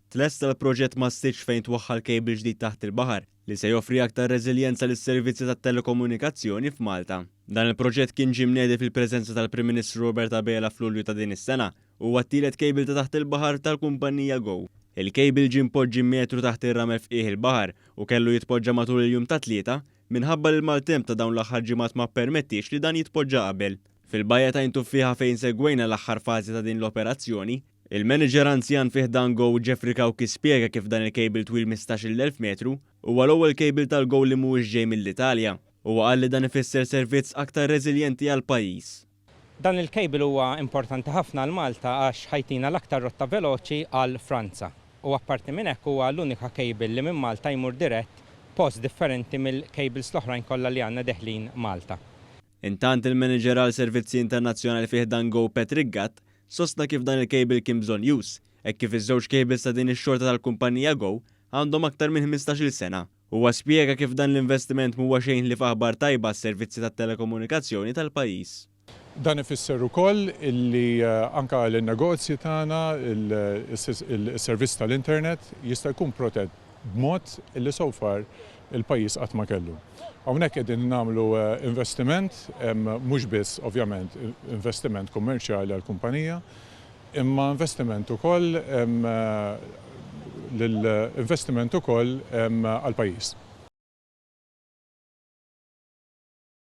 Tlesta l-proġett massiċċ fejn twaħħal cable ġdid taħt il-baħar li se joffri aktar reżiljenza lis-servizzi tat-telekomunikazzjoni f'Malta. Dan il-proġett kien ġie mnedi fil-preżenza tal-Prim Ministru Robert Abela f'Lulju ta' din is-sena u huwa t-tielet cable ta' taħt il-baħar tal-kumpanija Go. Il-cable ġie mpoġġi metru taħt ir-ramel f'qiegħ il-baħar u kellu jitpoġġa matul il-jum tat-Tlieta minħabba li l-maltemp ta' dawn l-aħħar ġimgħat ma ppermettiex li dan jitpoġġa qabel. Fil-bajja ta' Għajn Tuffieħa fejn segwejna l-aħħar fażi ta' din l-operazzjoni, Il-manager anzjan fi ħdan Go Jeffrey Cauchi spjega kif dan il-cable twil 15,000 metru huwa l-ewwel cable tal-Go li mhuwiex ġej mill-Italja. Huwa qal li dan ifisser servizz aktar reżiljenti għall-pajjiż. Dan il-cable huwa importanti ħafna għal Malta għax ħa jtina l-aktar rotta veloċi għal Franza u apparti minn hekk huwa l-unika cable li minn Malta jmur dirett post differenti mill-cables l-oħrajn kollha li għandna deħlin Malta. Intant il-manager għal servizzi internazzjonali fi ħdan Go Patrick Gatt sostna kif dan il-cable kien bżonnjuż, hekk kif iż-żewġ cables ta' din ix-xorta tal-kumpanija Go għandhom aktar minn 15-il sena. Huwa spjega kif dan l-investiment m'huwa xejn ħlief aħbar tajba għas-servizzi tat-telekomunikazzjoni tal-pajjiż. Dan ifisser ukoll illi anke lin-negozji tagħna is-servizz tal-internet jista' jkun protett b'mod illi so far il-pajjiż qatt ma kellu. Hawnhekk qegħdin nagħmlu investiment, mhux biss ovvjament investiment kummerċjali għall-kumpanija, imma investiment ukoll investiment ukoll għall-pajjiż.